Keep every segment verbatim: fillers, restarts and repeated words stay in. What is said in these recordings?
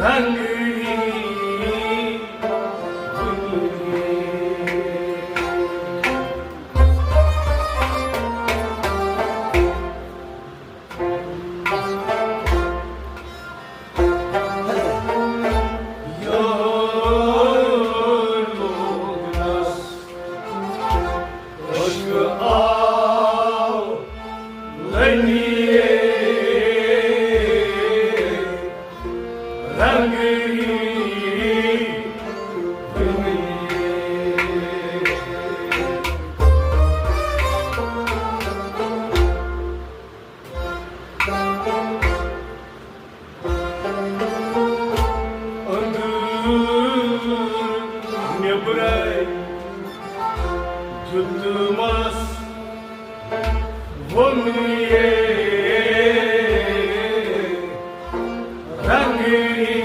أنٛدر نیٚبرَے دیُتمَس ووٚنُے رنٛگریٖن۔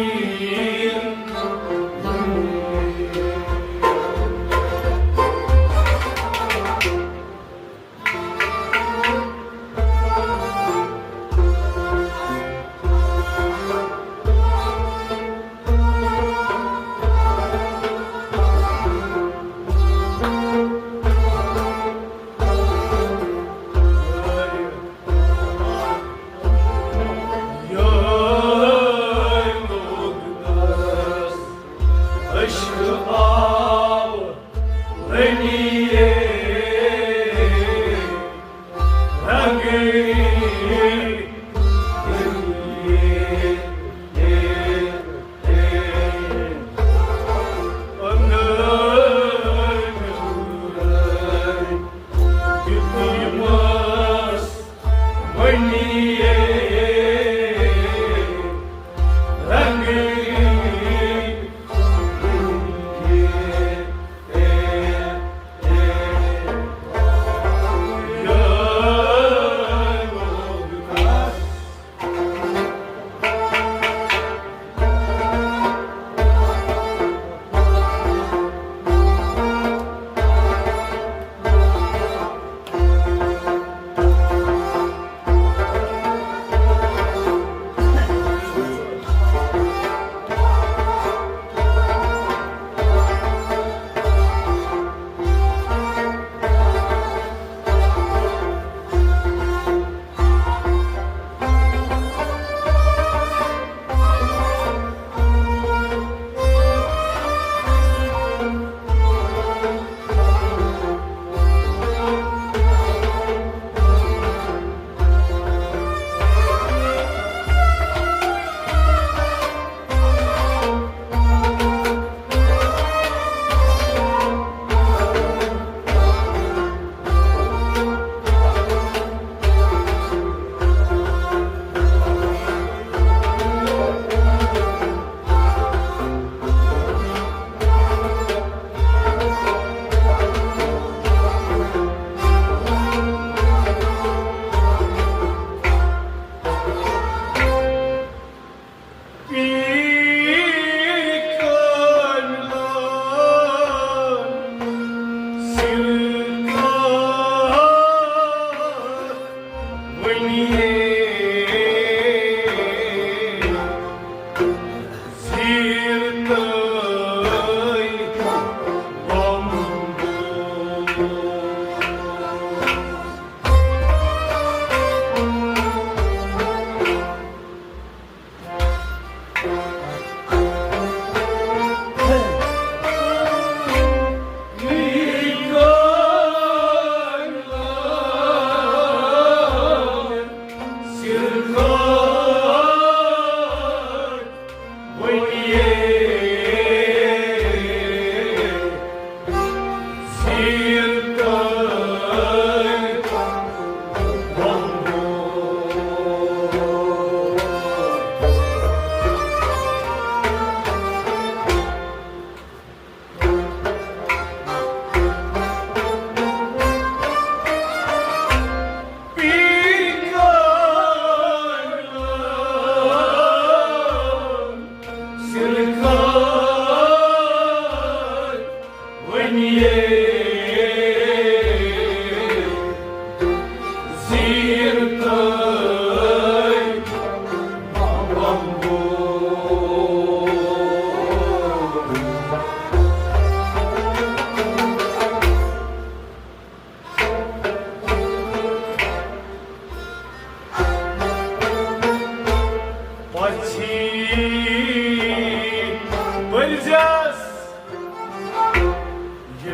یہِ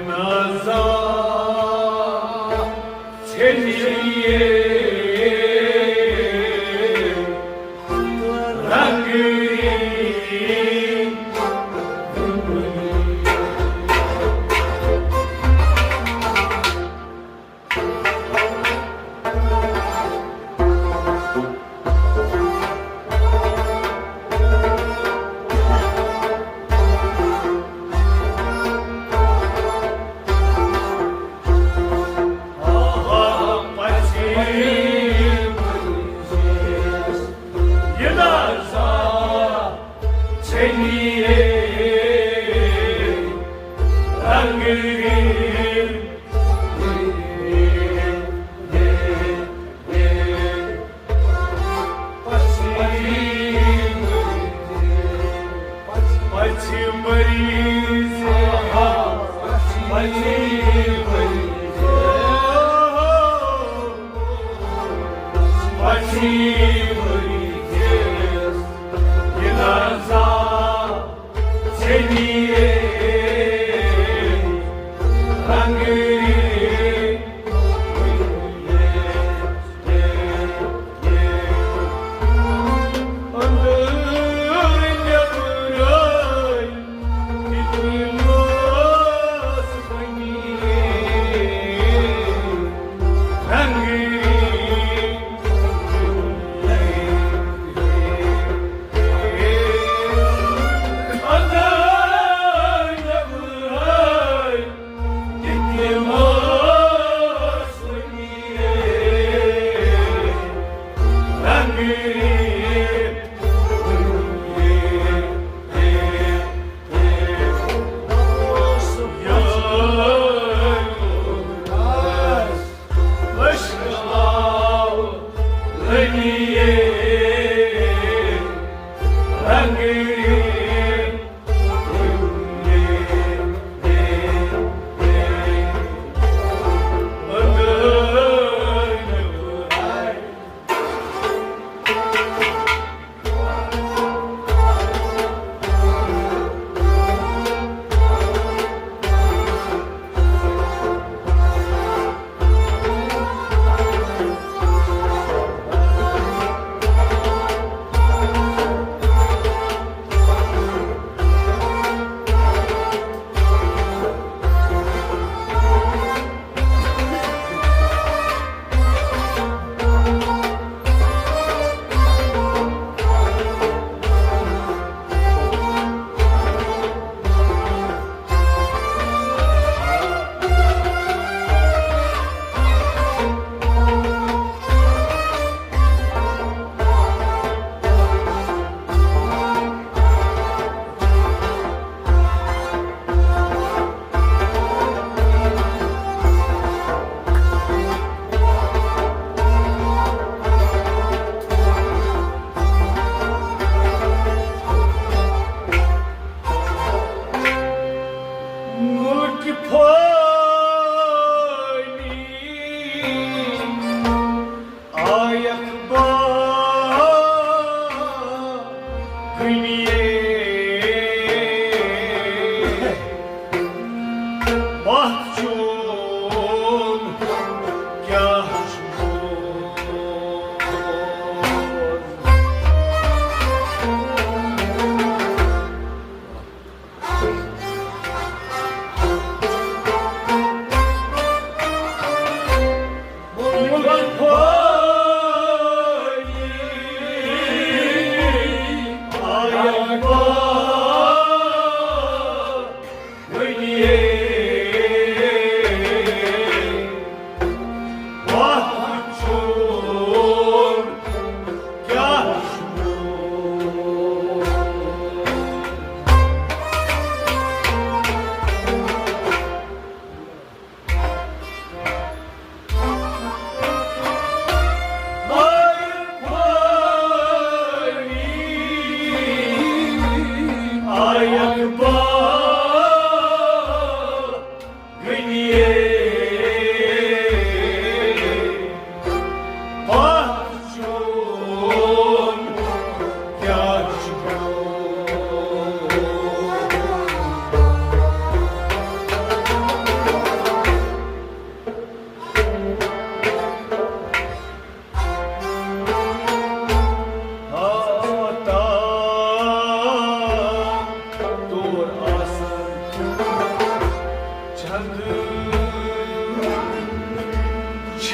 نازا ژھیٚنہِ رنگہٕ۔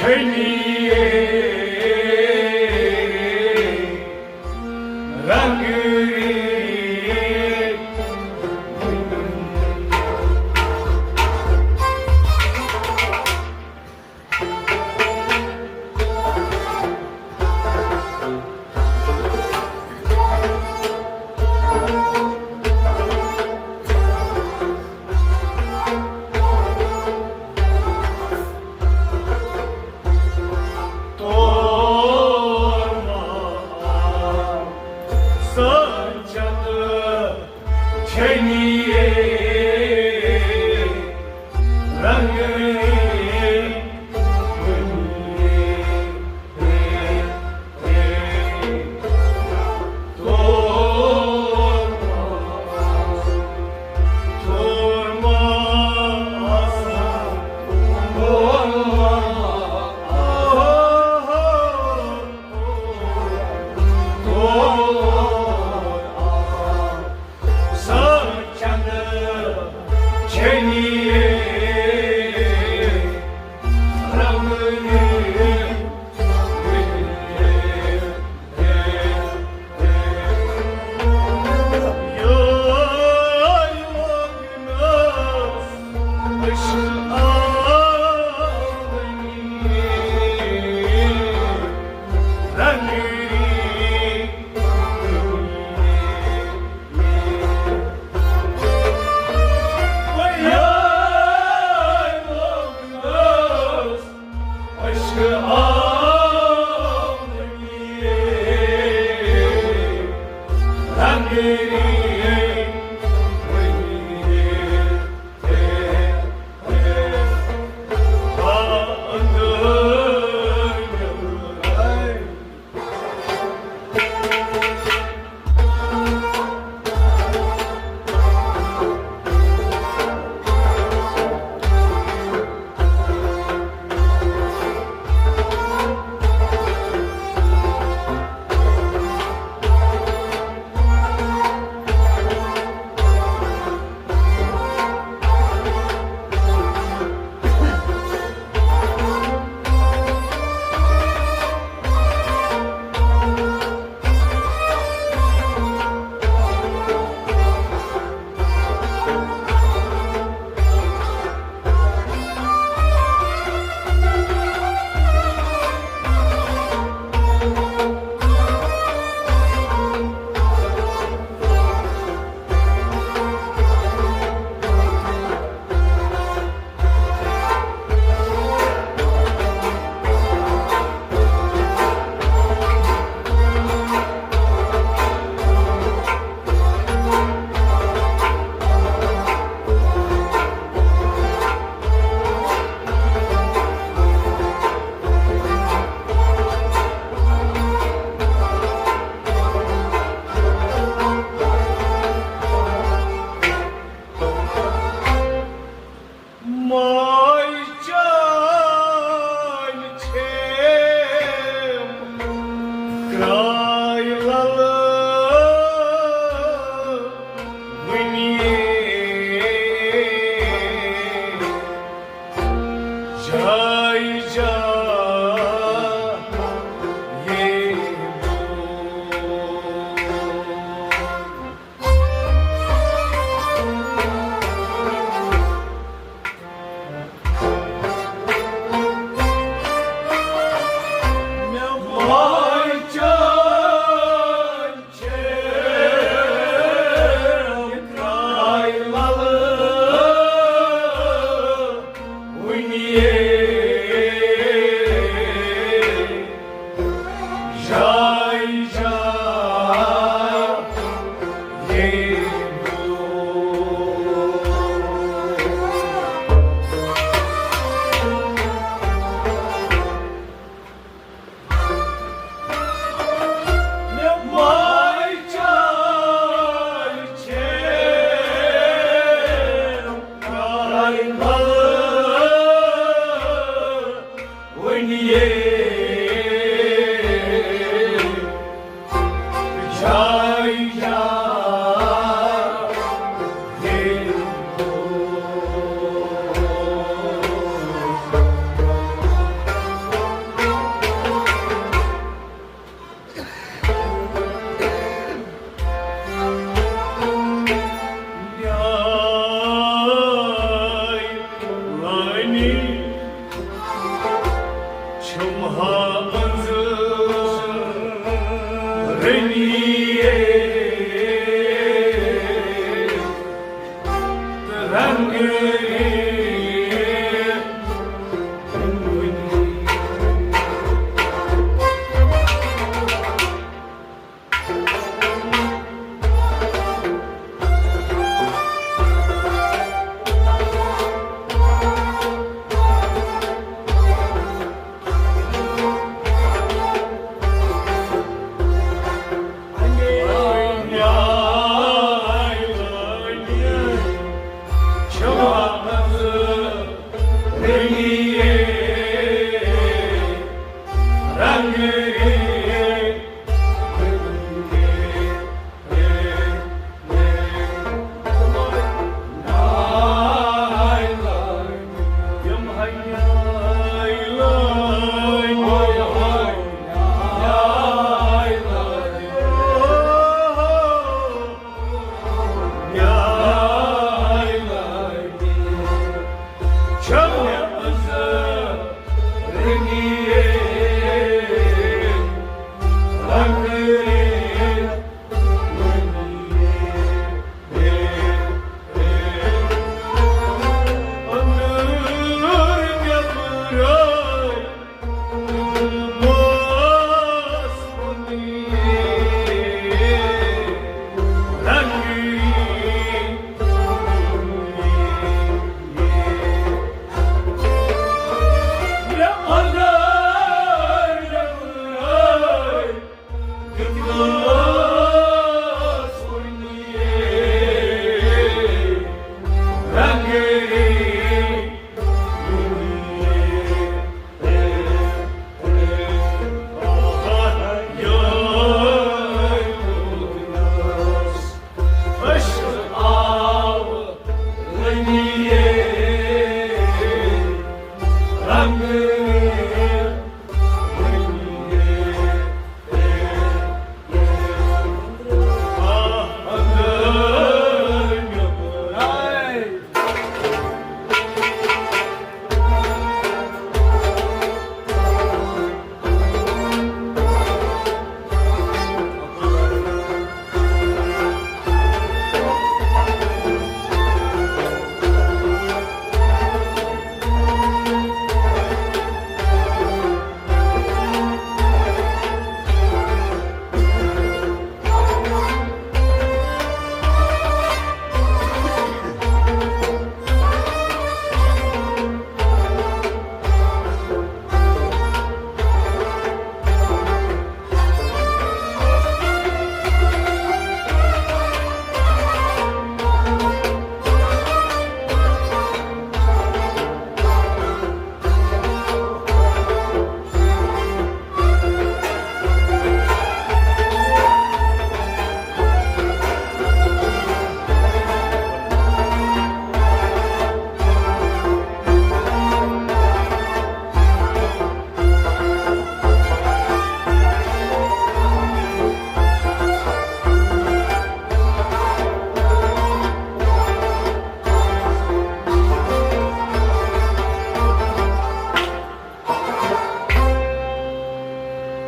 ہنیے رنگ ماے چانہِ چھیم کرٛاے لَلہٕ وُنہِ جایہِ جایہِ۔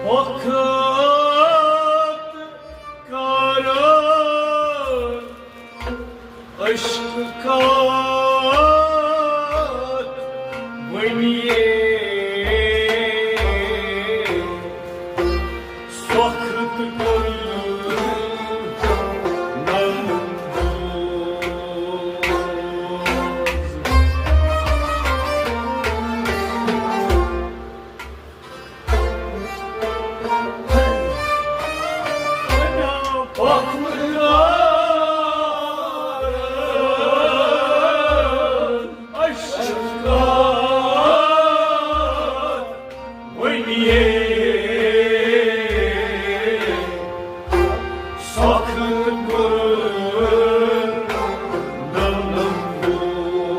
وقت کارو عشق کتھ ونیے، سخت کوٚر نم دوز۔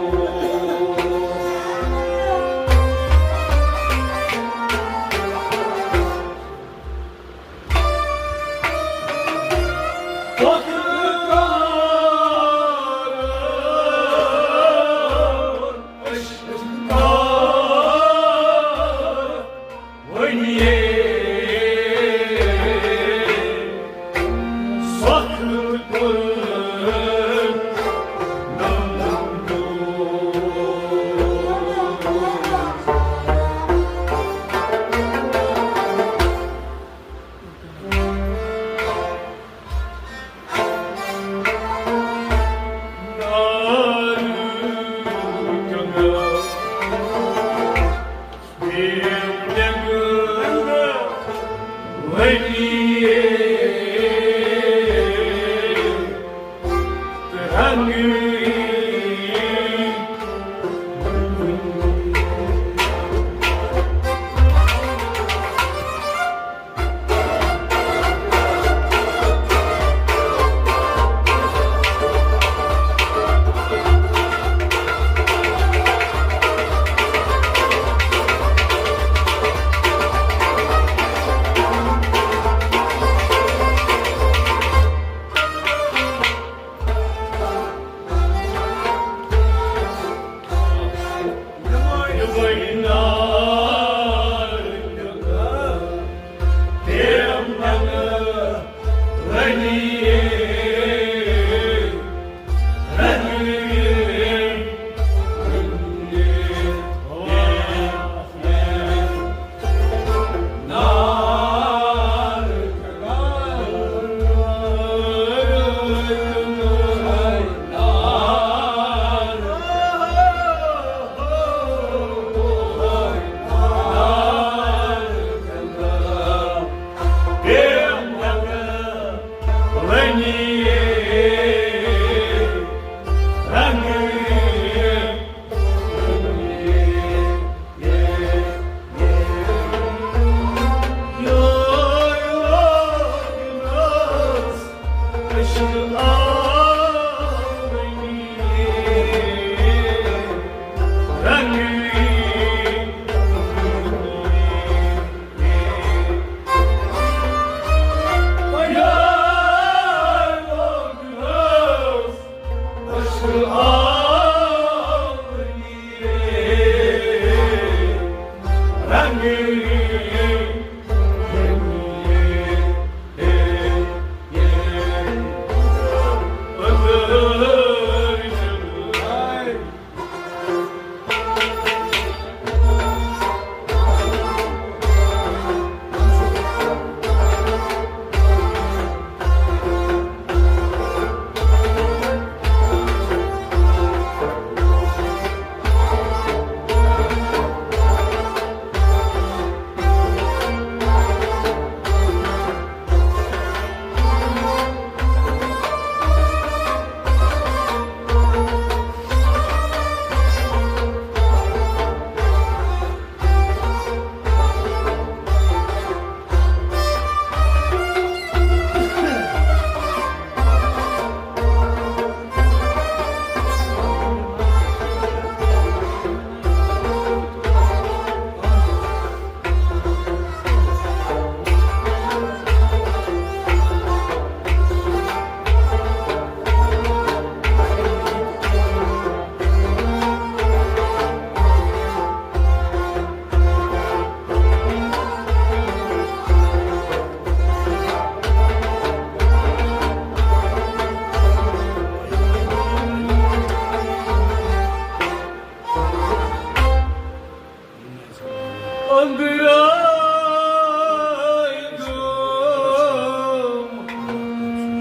أنٛدرٕ آے گام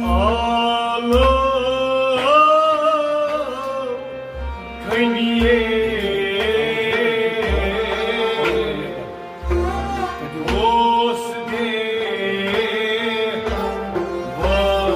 آلو کھنِیے۔ اوس دے وَن۔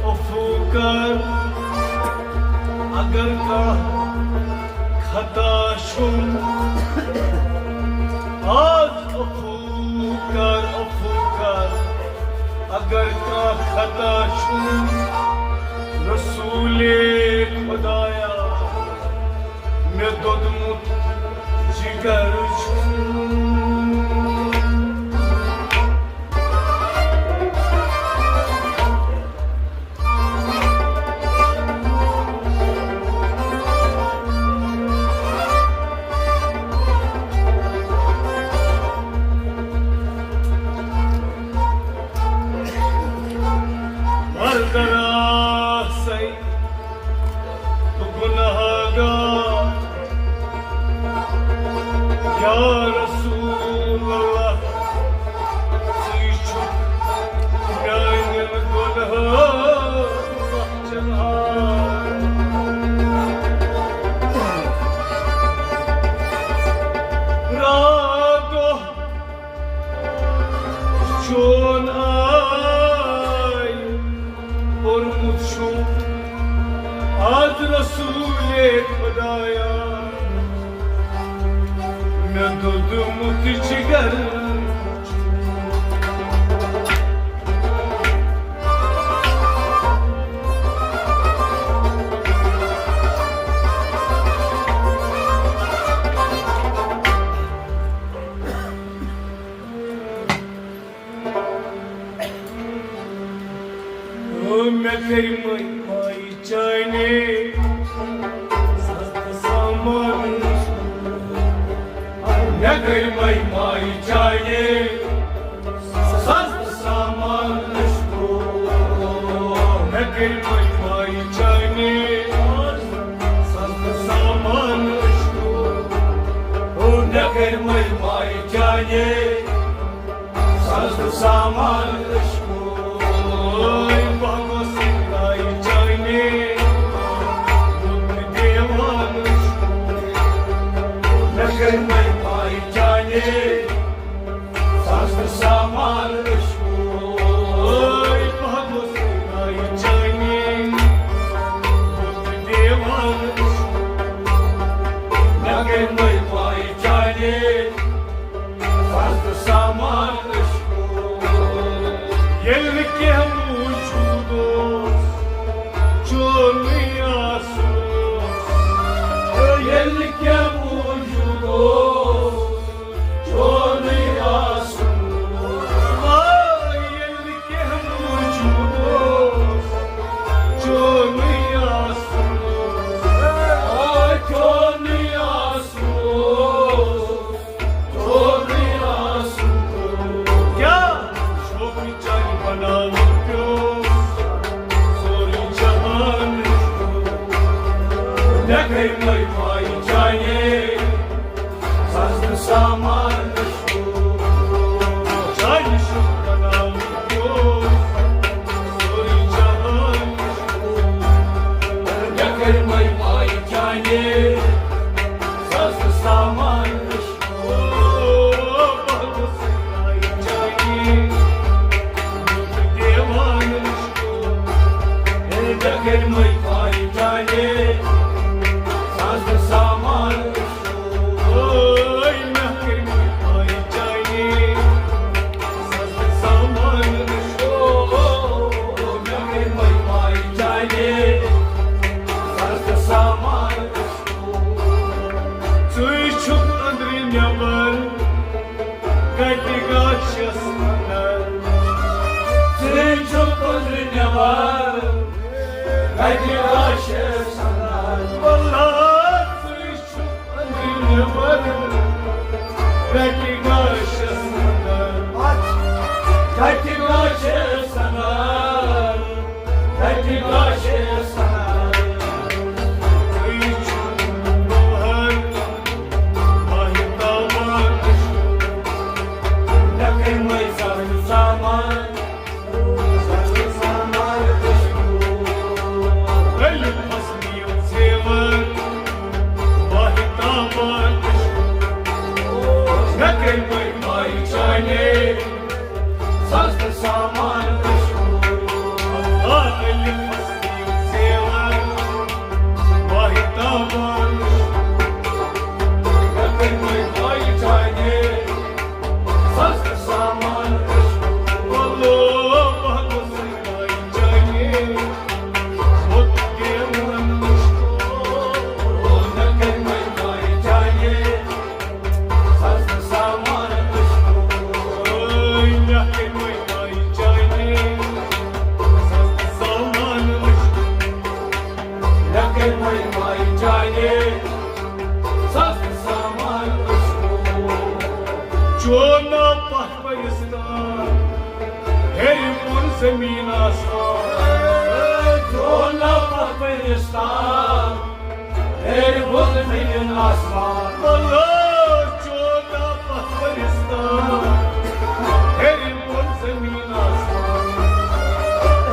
عفو کر، اگر کانٛہہ خطا چھُم، آز عفو کر، عفو کر، اگر کانٛہہ خطا چھُم، رسولے خدایا، مےٚ دوٚدمُت جگر چھُم۔ مردراسے بہٕ گناہگار، خدایا، مےٚ دوٚدمُت جگر۔ مےٚ کٔرۍ مٲے ماے چانے سستہٕ سامان۔ مےٚ کٔرۍ مٲے ماے چانے سستہٕ سامان۔ مےٚ کٔرۍ مٲے ماے چانے سستہٕ سامان۔ مےٚ کٔرۍ مٲے ماے چانے سستہٕ سامان عشقو۔ بہٕ گوٚژھ ناے چانے دیوان عشقو۔ مےٚ کٔرۍ مٲے ماے چانے سستہٕ سامان عشقو۔ بہٕ گوٚژھ ناے چانے دیوان عشقو۔ مےٚ کٔرۍ مٲے ماے چانے سستہٕ سامان عشقو۔ ییٚلہِ نہٕ کینٛہہ موٗجوٗد اوس، چونُے آسُن اوس۔ ییٚلہِ نہٕ کینٛہہ موٗجوٗد اوس، چونُے آسُن اوس۔ آ، ییٚلہِ نہٕ کینٛہہ موٗجوٗد اوس، چونُے آسُن اوس۔ آ، چونُے آسُن اوس۔ کیٛاہ شوقہٕ چانہِ بناوُن پیوٚو سورُے جہان۔ مےٚ گٔے مٲے ماے چانے سستہٕ سامان۔ چانہِ شوقہٕ بناوُن پیوٚو سورُے جہان۔ مےٚ گٔے مٲے ماے چانے سستہٕ سامان۔ ژٕے چھُکھ أنٛدرٕ نٮ۪بر کتہِ گاشس اندر۔ ژٕے چھُکھ أنٛدرٕ نٮ۪بر کتہِ گاشس اندر۔ واللہ ژٕے چھُکھ أنٛدرٕ نٮ۪بر کتہِ گاشس اندر۔ کتہِ گاشس اندر۔ کتہِ گاشس اندر۔ ژٕے چھُکھ بہر ماہتابان۔ مےٚ کٔرۍ مٲے سستہٕ سامان۔ سستہٕ سامان عشقو۔ الفس نِیِو زیور ماہتابان عشقو۔ مےٚ کٔرۍ مٲے ماے چانے سستہٕ سامان عشقو۔ آ، الفس نِیِو زیور ماہتابان عشقو۔ مےٚ کٔرۍ مٲے ماے چانے سستہٕ سامان عشقو۔ واللہ بہٕ گوٚژھ ناے چانے سستہٕ سامان عشقو۔ مےٚ کٔرۍ مٲے ماے چانے سستہٕ سامان عشقو۔ مےٚ کٔرۍ مٲے ماے چانے سستہٕ سامان عشقو۔ مےٚ کٔرۍ مٲے ماے چانے سستہٕ سامان عشقو۔ چون ناو پتھ پرستان، ہیٚرِ بۄن زمین آسمان۔ چون ناو پتھ پرستان، ہیٚرِ بۄن زمین آسمان۔ اللہ چون ناو پتھ پرستان، ہیٚرِ بۄن زمین آسمان۔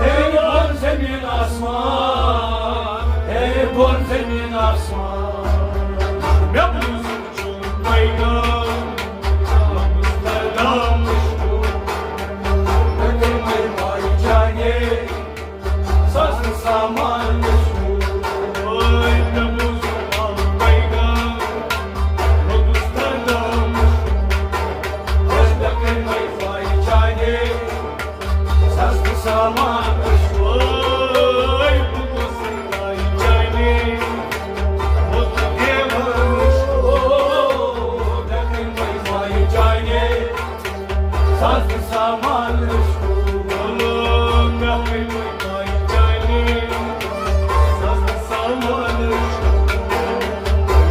ہیٚرِ بۄن زمین آسمان، ہیٚرِ بۄن زمین آسمان۔ مےٚ بوٗز سستہٕ سامان عشقو، بہٕ گوٚژھُس ناوِ چانہِ، بہٕ تہٕ دیوان عشقو، مےٚ کٔرۍ مےٚ مایہِ چانہِ۔ سستہٕ سامان عشقو، مےٚ کٔرۍ مےٚ مایہِ چانہِ۔ سستہٕ سامان عشقو،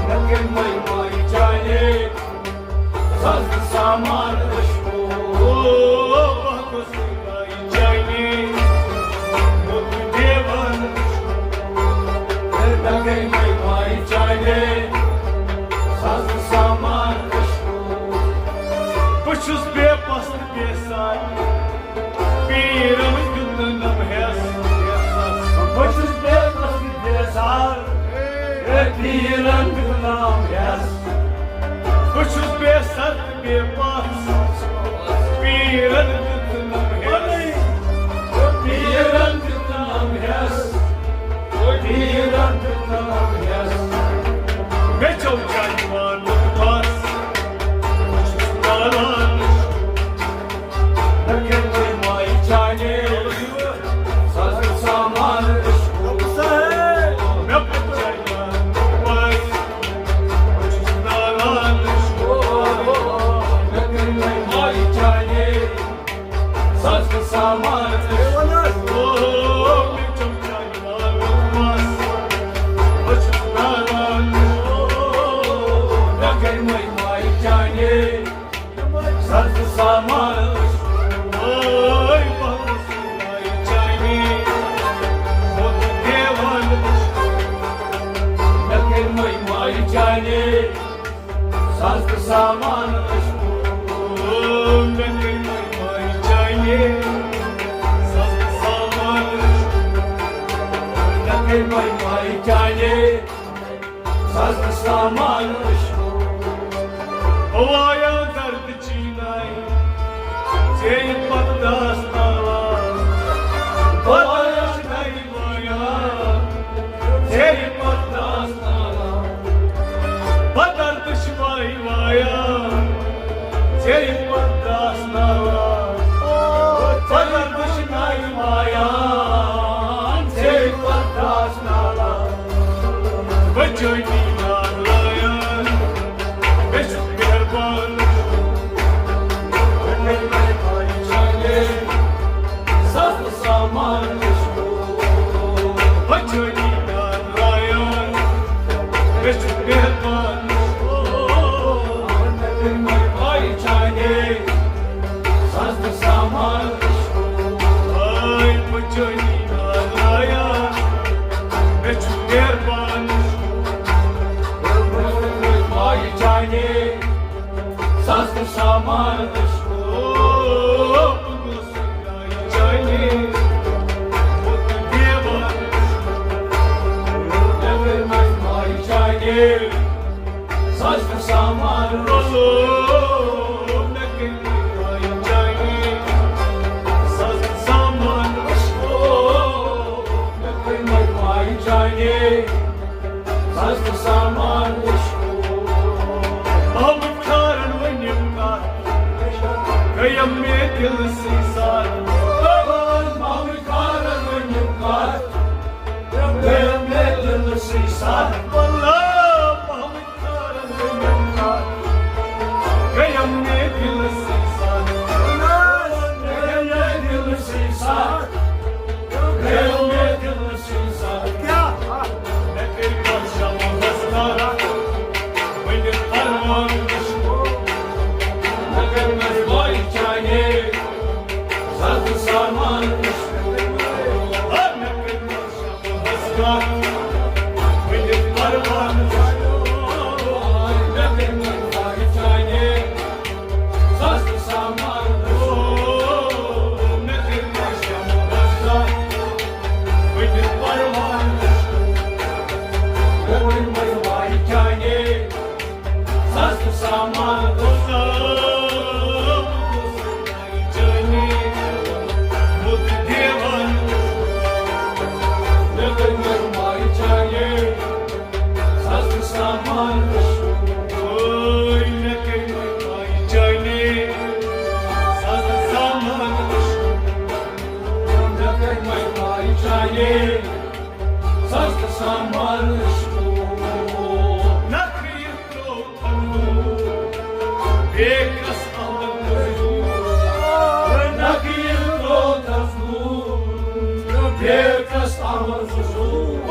مےٚ کٔرۍ مےٚ مایہِ چانہِ۔ سستہٕ سامان عشقو، بہٕ گوٚژھُس ناوِ چانہِ، بہٕ تہٕ دیوان عشقو، مےٚ کٔرۍ مےٚ مایہِ چانہِ۔ سستہٕ سامان عشقو، بہٕ چھُس بے پس تہٕ بے سار، پیٖرن دیُت نہٕ نم ہٮ۪س۔ بہٕ چھُس بے پس تہٕ بے سار، اے پیٖرن دیُت نہٕ نم ہٮ۪س۔ بہٕ چھُس بے سر تہٕ بے پس، پیٖرن دیُت نہٕ نم ہٮ۪س۔ پیٖرن دیُت نہٕ نم ہٮ۪س۔ پیٖرن دیُت نہٕ نم ہٮ۪س۔ مےٚ چیوٚو چانہِ وانُک مَس، بہٕ چھُس نالان۔ مےٚ کٔرۍ مےٚ مایہِ چانہِ، سستہٕ سامان عشقو۔ مےٚ پھُٹ چانہِ وانُک مَس، بہٕ چھُس نالان عشقو۔ مےٚ کٔرۍ مےٚ مایہِ چانہِ، سستہٕ سامان عشقو۔ مےٚ چیوٚو چانہِ وانُک مَس، بہٕ چھُس نالان عشقو۔ مےٚ کٔرۍ مےٚ مایہِ چانہِ۔ سستہٕ سامان عشقو، اے بہٕ گوٚژھُس ناوِ چانہِ، بہٕ تہٕ دیوان عشقو، مےٚ کٔرۍ مےٚ مایہِ چانہِ۔ سستہٕ سامان عشقو، مےٚ کٔرۍ مےٚ مایہِ چانہِ۔ سستہٕ سامان عشقو، مےٚ کٔرۍ مےٚ مایہِ چانہِ۔ سستہٕ سامان عشقو۔ وایا درد چیناے، ژیٚیہِ پتہٕ داس نالا۔ وایا درد چیناے، ژیٚیہِ پتہٕ داس نالا۔ بہٕ درد چھُ واے وایا، ژیٚیہِ پتہٕ داس نالا۔ بہٕ درد چھُ واے وایا، ژیٚیہِ پتہٕ داس نالا۔ بچٲنی نالایان، مےٚ چھُ مہربان۔ سستہٕ سامان عشقو۔ بچٲنی نالایان، مےٚ چھُ مہربان عشقو۔ بھائی چانے، سستہٕ سامان عشقو۔ اے بچٲنی نالایان، مےٚ چھُ مہربان عشقو۔ بھائی چانے، سستہٕ سامان عشقو۔ بہٕ گوٚژھُس ناوِ چانے، بہٕ تہٕ دیوان عشقو۔ مےٚ کٔرۍ مےٚ مایہِ چانے، سستہٕ سامان عشقو۔ مےٚ کٔرۍ مےٚ مایہِ چانے، سستہٕ سامان عشقو۔ مےٚ کٔرۍ مےٚ مایہِ چانے، سستہٕ سامان عشقو۔ آمُت کھارن ؤنِم کتھ، گٔیم مےٚ دِلسٕے ساتھ۔ آمُت کھارن ؤنِم کتھ، گٔیم مےٚ دِلسٕے ساتھ۔ واللہ، آمُت کھارن ؤنِم کتھ، گٔیم مےٚ دِلسٕے ساتھ۔ گٔیم مےٚ دِلسٕے ساتھ۔ گٔیم مےٚ دِلسٕے ساتھ۔ کیٛاہ؟ مےٚ کٔرۍ پتہٕ شمع وسطا، ؤنِتھ پروان عشقو۔ مےٚ کٔرۍ مےٚ مایہِ چانے، سامان نخری تروو تنور، بیکس احمد مزور۔ نخری تروو تنور، بیکس احمد مزور۔